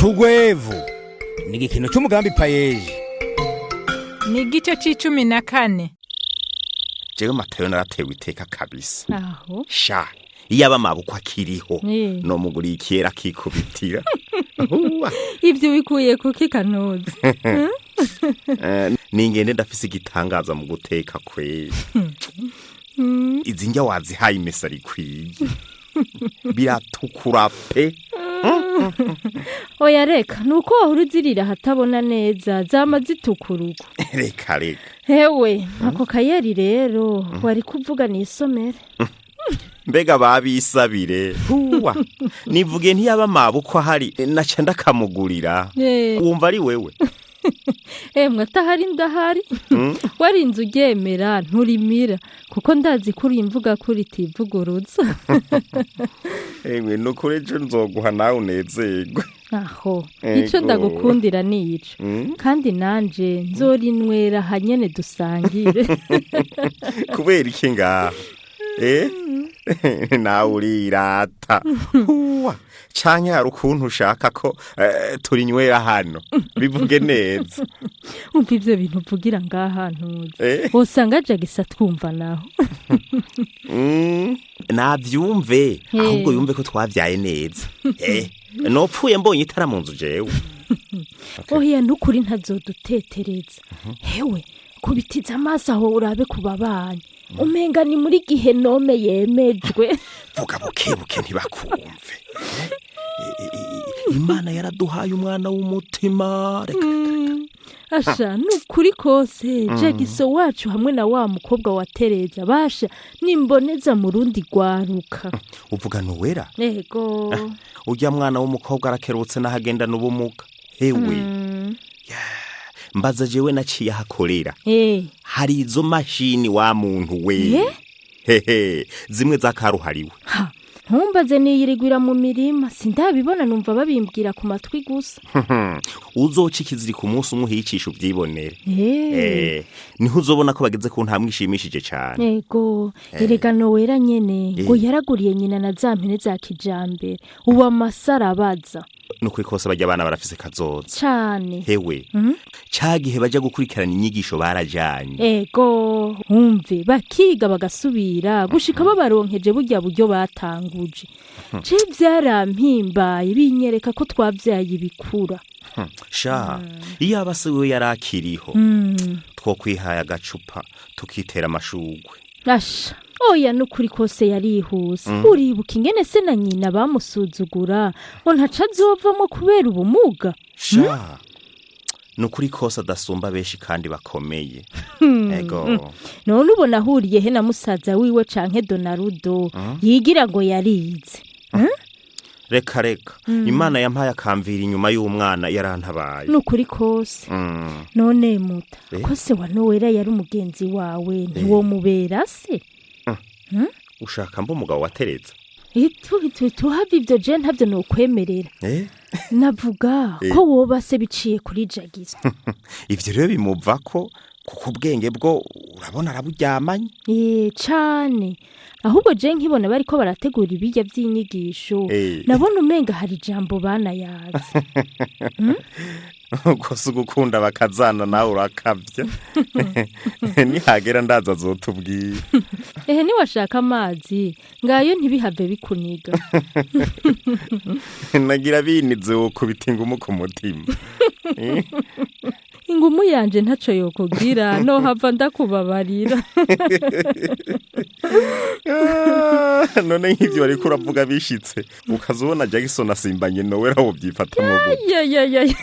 Cugwevu ni igikino cy'umugambi payeje. Ni igice c'icumi na kane. Jewe Matayo naratewe iteka kabisa. Aho. Sha, iyo aba amaboko akiriho Eh. nomuguriye ikiyera akikubitira. Huwa. Ibyo bikuye kuki kanoza? Eh, ningende ndafise igitangaza mu guteka kweri. Izi ndya wazihaye imesa rikwiye, biratukura pe. Oya reka, nuko wahora uzirira ahatabona neza, zama zitukura uko. Reka reka. Hewe, ako kayeri rero wari kuvuga ni isomere. Mbega babisabire, huwa, nivuge ntiyaba amaboko ahari naca ndakamugurira. Wumva ari wewe. Emwe, atahari ndahari. Warinze uryemera nturimira, kuko ndazi ko uri imvuga kuri itivuguruza. Ewe, nukuri ejo nzoguha nawe unezerwe. Aho. Ego. Ico ndagukundira ni ico. Kandi nanje nzorinywera hanyene dusangire. Kubera iki ngaha? Eh, nawe urirata. Huwa, canke hari ukuntu ushaka ko turinywera hano? Bivuge neza. Umva, ivyo bintu uvugira ngaha ntuzi. Wosanga jagisa twumva naho. Navyumve. Ahubwo yumve ko twavyaye neza. Nopfuye mbonye itara mu nzu jewe. Oya, nukuri ntazodutetereza. Hewe, kubitiza amaso aho urabe ku babanyi, umenga ni muri gihe nome yemejwe. Vuga buke buke ntibakumve. Imana yaraduhaye umwana w'umutima, reka reka reka. Asha, nukuri kose jagiso wacu hamwe na wa mukobwa wa Tereza, basha nimboneza mu rundi rwaruka. Uvuga Nowera? Ego. Ujya mwana w'umukobwa arakerutse n'ahagenda n'ubumuga, hewe. Mbaza jewe naciye ahakorera. Hari izo mashini wa muntu we. Hehe, zimwe zakaruhariwe. Ha, ntumbaze, niyirigwira mu mirima, sindabibona, numva babimbwira ku matwi gusa. Uzoca ikiziriko umunsi umwe uhicisha uvyibonere. Niho uzobona ko bageze ku ntambwe ishimishije cane. Ego, erega Nowera nyene ngo yaraguriye nyina na za mpene za kijambere, ubu amasara abaza. Nukuri kose barya abana barafise kazoza. Cane. Hewe, ca gihe baja gukurikirana inyigisho barajanye. Ego, umve, bakiga bagasubira gushika babaronkeje burya buryo batanguje. Je vyarampimbaye, binyereka ko twavyaye ibikura. Sha, iyo aba se we yarakiriho, twokwihaye agacupa tukitera amashugwe. Asha, oya, nukuri kose yarihuse. Uribuka ingene se na nyina bamusuzugura ngo ntaco azovamwo kubera ubumuga? Sha, nukuri kose adasumba benshi kandi bakomeye. Ego. None ubona ahuriye he na musaza wiwe canke Donarudo yigira ngo yarize? Reka reka, Imana yampaye akamvira inyuma y'umwana, yarantabaye. Nukuri kose. None muta, ko se wa Nowera yari umugenzi wawe, ntiwomubera se? Ushaka mba umugabo wateretse? Itu tuhava ivyo, je ntavyo nokwemerera. Navuga ko woba se biciye kuri Jagiso. Ivyo rero bimuvako, kuko ubwenge bwo urabona araburyamanye. Eh, cane. Ahubwo je nkibona bariko barategura ibirya vy'inyigisho, nabona umenga hari ijambo banayazi. Ubwo si ugukunda bakazana, nawe urakabya. Nihagera ndaza azotubwira. Ehe, niwashaka amazi ngayo, ntibihave bikuniga. Nagira binize wokubita ingumu ku mutima. Ingumu yanje ntaco yokugira, nohava ndakubabarira. Ah, none nk'ivyo wariko uravuga bishitse, ukazubona Jackson asimbanye Nowera, wovyifatamwo gute? Ya ya ya,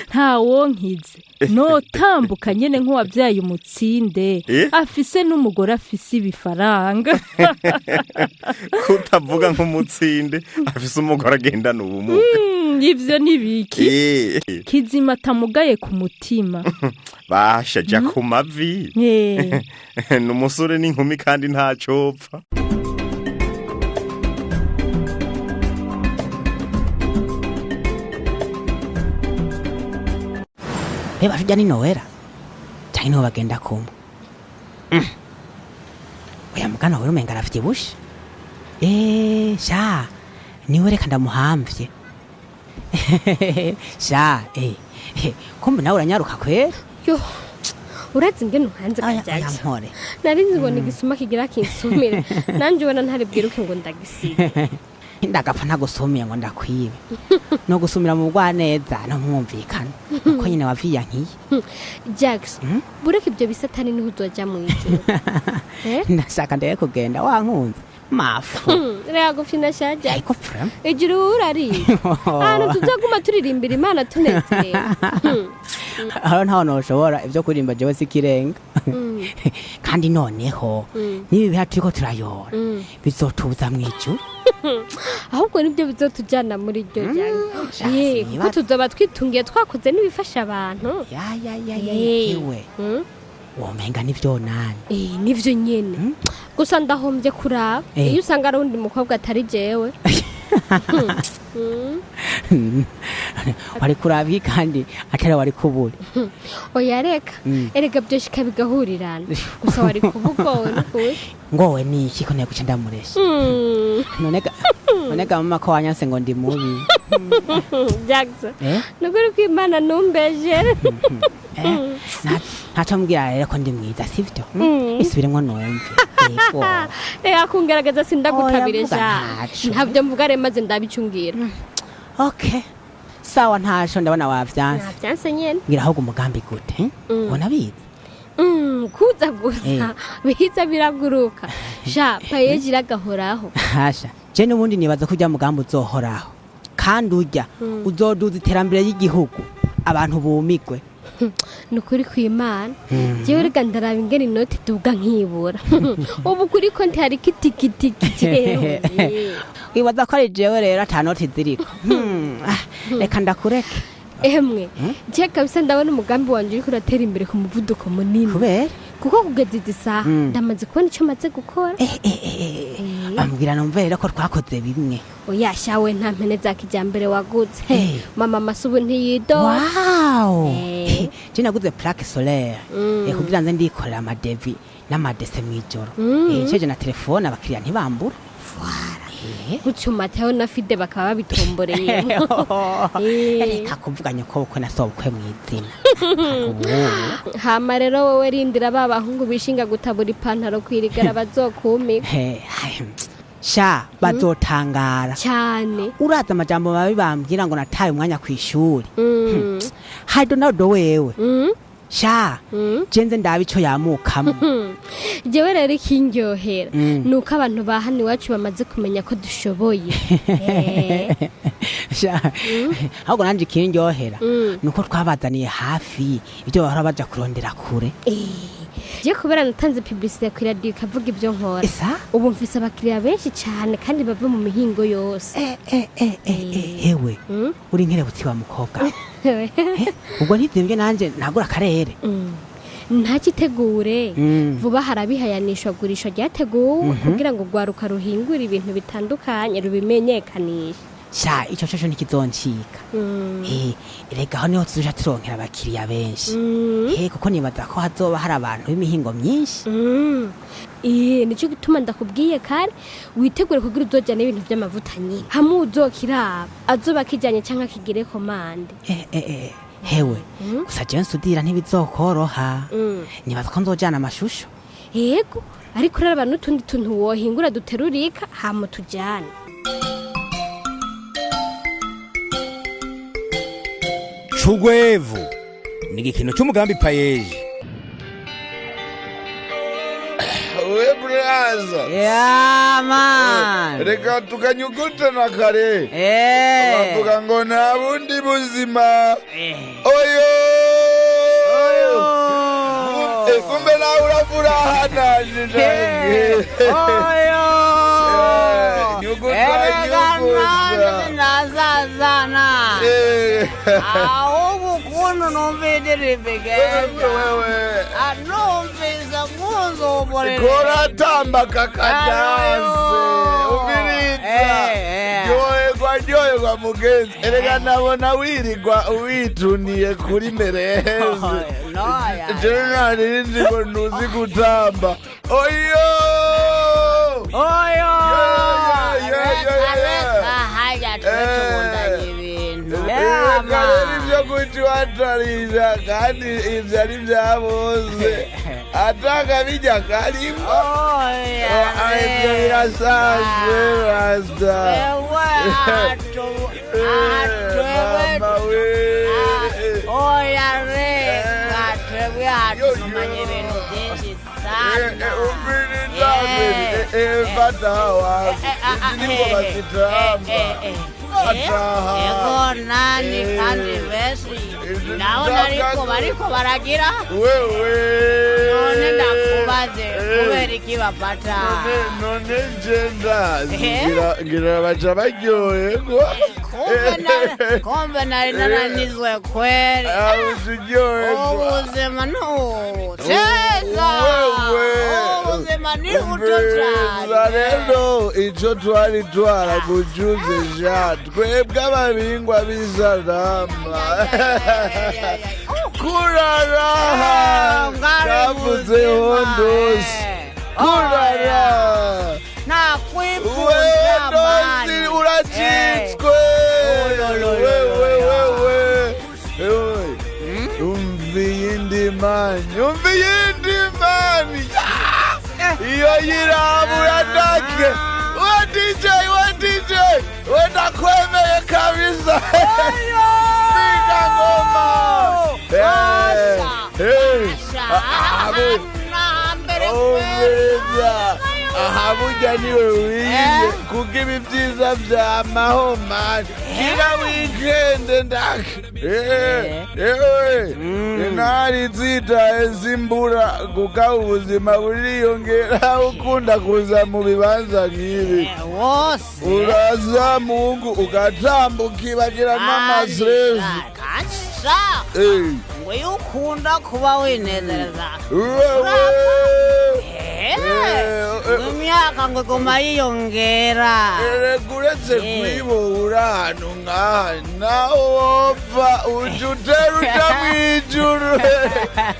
ntawonkize, notambuka nyene nk'uwavyaye umutsinde. Afise n'umugore afise ibifaranga. Kutavuga nk'umutsinde afise umugore agendana ubumuga. Ivyo nibiki? Kizima atamugaye ku mutima. Basha, ja ku mavi. Ni umusore n'inkumi kandi ntacopfa. Mbe bashujya ni Nowera canke niho bagenda kumwe? Oya, mugana wera umenga aravyibushe. Sha, niwe, reka ndamuhamvye. Sha, kumbe nawe uranyaruka kwera. Yo, urazi ingene uhanze Oya, kajaji. oya, mpore. Nari nzi ngo ni igisuma kigira kinsumire, nanje ubona ntari bwiruke ngo ndagisiga. Ndagapfa ntagusumiye ngo ndakwibe. No gusumira mu bugwaneza no mwumvikana. Uko nyine waviyankiye. Jackson, bureka ibyo bisatani niho uzoja mu ijuru. Eh? Ndashaka ndebe kugenda wankunze. Mafu. Reka gufina sha Jackson. Ariko frame. Ijuru urariye. Ahantu tuzoguma turirimbira Imana tunezerewe. Aho ntaho noshobora ibyo kuririmba jewe sikirenga. Kandi noneho nibi biha turiko turayora bizotubuza mu ijuru. Ahubwo nibyo bizotujana muri iryo jana. Sha, Ye, kuko sinibaza. tuzoba twitungiye twakoze n'ibifasha abantu. Ya ya ya ya Eh. yewe. Womenga nivyo nani. Nivyo nyene. Gusa ndahombye kuraba. Iyo usanga ari undi mukobwa atari jewe. Wari kuraba kandi atari wari kubura. Oya reka. Erega byoshika bigahurirana. Gusa wari kubugowe n'ukuri. Ngowe ni iki ko guca ndamuresha. None ga mama ko wanyanse ngo ndi mubi. Jackson. Eh? Nukuri ko Imana numbejere. Ntaco mbwira rero ko ndi mwiza sivyo? Isubiremwo numve. Yego. Reka kungerageza sindagutabire Oya, mvuga sha. ntaco. Ntabyo mvuga rero maze ndabicungira. Okay. Sawa ntaco ndabona wavyanse. Navyanse nyene. Ngira ahubwo umugambi gute? Ubona biza? Kuza gusa biza biraguruka. Sha payeji iragahoraho. Hasha. Je n'ubundi nibaza ko urya mugambi uzohoraho. Kandi urya uzoduza iterambere ry'igihugu. Abantu bumigwe. Nukuri kw'Imana. Jewe rega ndaraba ingene inoti iduga nkibura. Ubu kuri konti hari kitikitiki jewe. Wibaza ko ari jewe rero ata noti ziriko. Reka ndakureke. Emwe, je kabisa ndabona umugambi wanje uriko uratera imbere ku muvuduko munini. Kubera? Kuko kugeza izi saha ndamaze kubona ico maze gukora. Bambwira numve rero ko twakoze bimwe. Oya shawe nta mpene za kijambere waguze. Mama masubu ntiyidora. Wow! Je naguze plaque solaire. Kugira nze ndikorera amadevi n'amadese mw'ijoro. Ceje na telefone abakiriya ntibambura. Gutyo Matayo na Fide bakaba babitomboreye. Reka kuvuga nyoko bukwe na sobukwe mw'izina. Hama rero wowe rindira ba bahungu bishinga gutabura ipantaro kwirigara bazokumika. Sha bazotangara. Cyane. Uraza amajambo mabi bambwira ngo nataye umwanya kw'ishuri. Hari Donaldo wewe. Sha jenze ndabe ico yamukamo. Jewe rero ikindyohera nuko abantu ba hano iwacu bamaze kumenya ko dushoboye. Sha ahubwo nanje ikindyohera nuko twabazaniye hafi ibyo bahora baja kurondera kure. Je kubera natanze publicité ku radio ikavuga ibyo nkora. Ubu mfise abakiriya benshi cyane kandi bava mu mihingo yose. Hewe uri nkerebutsi wa mukobwa. Ubwo ntizimvye nanje nagura akarere. Ntakitegure vuba harabihayanishwa gurisha ryateguwe kugira ngo rwaruka ruhingure ibintu bitandukanye rubimenyekanishe. Sha ico coco ntikizoncika. Erega aho niho tuzoca turonkera abakiriya benshi. Kuko nibaza ko hazoba hari abantu b'imihingo myinshi. Nico gituma ndakubwiye kare witegure kugira uzojana ibintu vy'amavuta nyine. Hamwe uzokiraba azoba akijanye canke akigire komande. Hewe gusa jewe nsudira ntibizokoroha. Nibaza ko nzojana amashusho. Yego ariko uraraba n'utundi tuntu wohingura duterurika hama tujane. Cugwevu ni igikino cy'umugambi payeje. We braza. Yeah man. Reka tukanyuguta na kare. Bavuga ngo nta bundi buzima. Oyo. Kumbe nawe urafuraha nanje. Oyo. Nyuguta nyuguta. Nazazana. Ahubwo ukuntu numva indirimbo igenda. Numvise nkunzuburire. Koratamba kakadanse. Umiriza. Ryoherwa ryoherwa mugenzi. Erega nabona wirirwa wituniye kuri mereheze. Jewe nari nzi ngo ntuzi gutamba. Oyo! Oyo! Yeah, yeah, yeah, yeah. Reka hajya twe tubundanye ibintu. Uca uhatarisha kandi ivyo ari vya bose atakabijya karimo. Oya. Ivyo birasanzwe, rasta. Wewe Mama atu we. Oya, reka twebwe hatumanye ibintu byinshi sana. Umviriza, fata wapi izi ni ngoma zitamba. Ataha. Ego nani kandi benshi ndabona ariko bariko baragira. Wewe. None ndakubaze, kubera iki bafata? None nje ndazi ngira baca baryoherwa. Kumbe nari naranizwe kweri. Uryoherwa. Ubuzima ni ubuceza. Wewe. Ubuzima ni buto Umviriza. cyane. Rero ico twari twaragujuze ja twebwe ababingwa b'isarama kuraraha kavuze hondosi kurara. Nakwifuza. Wewe ndosi uracitswe. Wewe, wewe, wewe, umva iyindi mani, umva iyindi mani iyo yirabura ndake. We DJ, we DJ, we, ndakwemeye kabisa. Piga ngoma. Umviriza, aha burya niwe wiye kuko ibi byiza vya mahomani kila weekend ndake ewe intari zitaye zimbura kuko ubuzima buriyongera ukunda kuza mu bibanza nk'ibi. Wose. Uraza mungu ugatambuka ukibagira n'amasirezi. Kasha ngo iyo ukunda kuba winezereza Wewe. Ngo imyaka ngo iguma yiyongera. Erega uretse kwibura ahantu nk'aha nawe wopfa uja utera uja mw'ijuru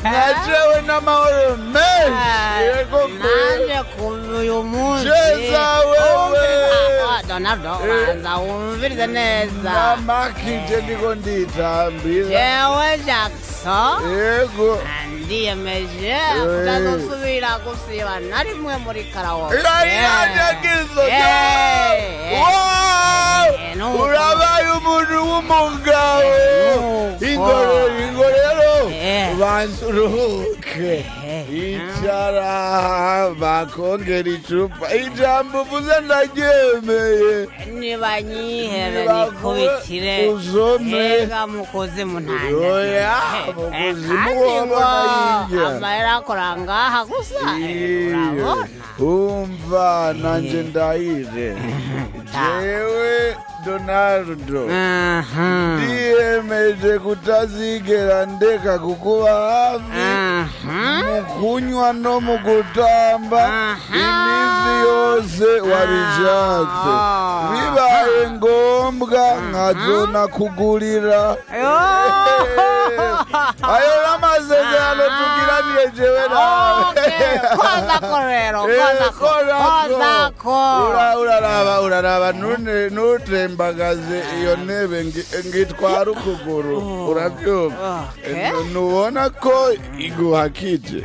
nka jewe n'amahoro menshi, yego. Nanje kuva uyu munsi Cheza wewe. Ah, Donaldo, banza wumvirize neza. Namakije ndiko nditambira. Jewe Jackson Yego. ndiyemeje kutazosubira gusiba na rimwe muri karawoke. Irayanyagizo. Urabaye umuntu w'umugabo. Ingoro, ingorero. Banza uruhuke, icara bakongera icupa. Ijambo uvuze ndaryemeye. Nibanyihebe nikubitire. Uzome. Ega mukuzimu. Oya, mukuzimu wobona yinja. Amahera akora ngaha gusa, urabona. Umva, nanje ndahire, jewe Donaldo ndiyemeje kutazigera ndeka kukuba hafi mu kunywa no mu gutamba iminsi yose wabishatse, bibaye ngombwa nkazona kugurira. Ayo n'amasezerano tugiraniye jewe nawe. Kozako rero, kozako. Kozako. Uraraba, uraraba, nutembagaze iyo ntebe ngitwara ukuguru, urabyumva? Ntubona ko iguhakije?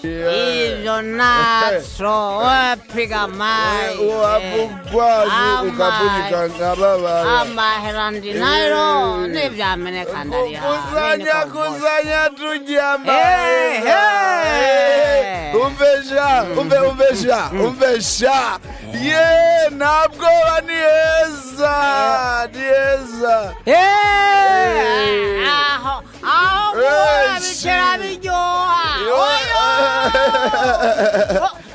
Ivyo naco wepiga mayi. Wavugwazi ukavunika nkababara. Amahera ndi nayo n'ivyameneka ndariha. Kusanya, kusanya tujya amahera. Umve sha, umve, umve sha, umve sha, ye ntabwoba, ni heza, ni heza. Aho aho guhora bitera biryoha. Oyo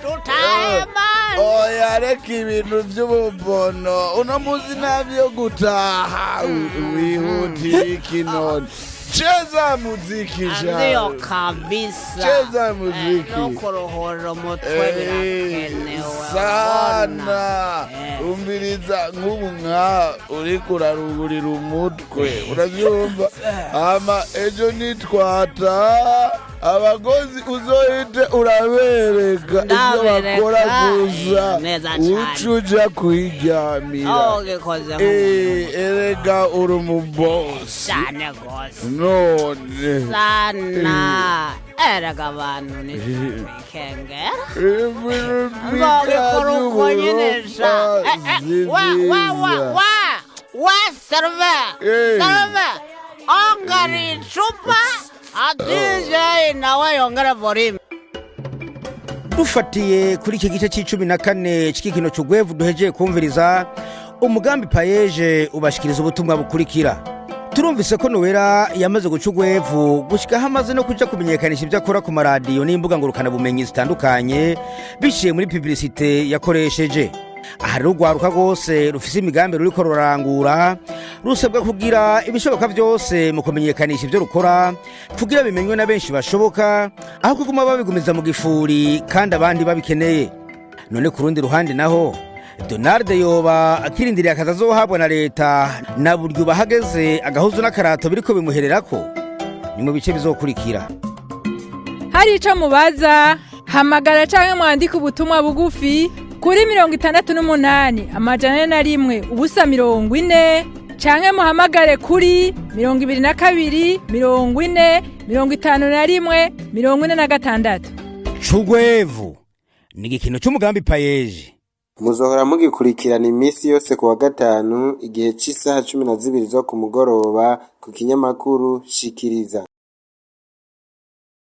tutahe mani. Oya, reka ibintu by'ububono, uno munsi ntabyo gutaha wihutira iki none? Cheza muziki sha. Ndiyo kabisa. Cheza muziki. No kuruhura umutwe birakenewe. Sana. Umviriza, nk'ubu nka uriko urarugurira umutwe, urabyumva? Ama ejo nitwata. Abakozi uzohite urabereka ibyo Ndabereka, bakora gusa, neza cane. uca uja kuyiryamira. Oh, gikoze. Erega uri umubosi. Cyane rwose. None Sana erega abantu nitwikengera. ibintu Nzobikora uko nyene sha. si Wa wa wa vyiza. wa wa serve. Eh. Serve, ongera icupa, DJ nawe yongere volume. Dufatiye kuri iki gice cya 14 cy'igikino cy'ugwevu duhejeye kumviriza, umugambi PAEEJ ubashikiriza ubutumwa bukurikira. Turumvise ko Nowera yamaze guca ugwevu gushyikaho amaze no kuja kumenyekanisha ibyo akora ku maradiyo n'imbuga ngurukanabumenyi zitandukanye biciye muri publicité yakoresheje. Aha rero, urwaruka rwose rufise imigambi ruriko rurarangura rusabwa kugira ibishoboka byose mu kumenyekanisha ibyo rukora kugira bimenywe na benshi bashoboka, aho kuguma babigumiza mu gifuri kandi abandi babikeneye. None ku rundi ruhande naho, Donald yoba akirindiriye akazi azohabwa na leta, na buryo bahageze agahuzu n'akarato biriko bimuhererako? Ni mu bice bizokurikira. Hari ico mubaza, hamagara canke mwandike ubutumwa bugufi kuri 68 401 0 40, canke muhamagare kuri 22 40 51 46. Cugwevu ni igikino cy'umugambi PAEEJ. Muzohora mugikurikirana iminsi yose ku wa gatanu igihe c'isaha 12 zo ku mugoroba ku kinyamakuru Shikiriza.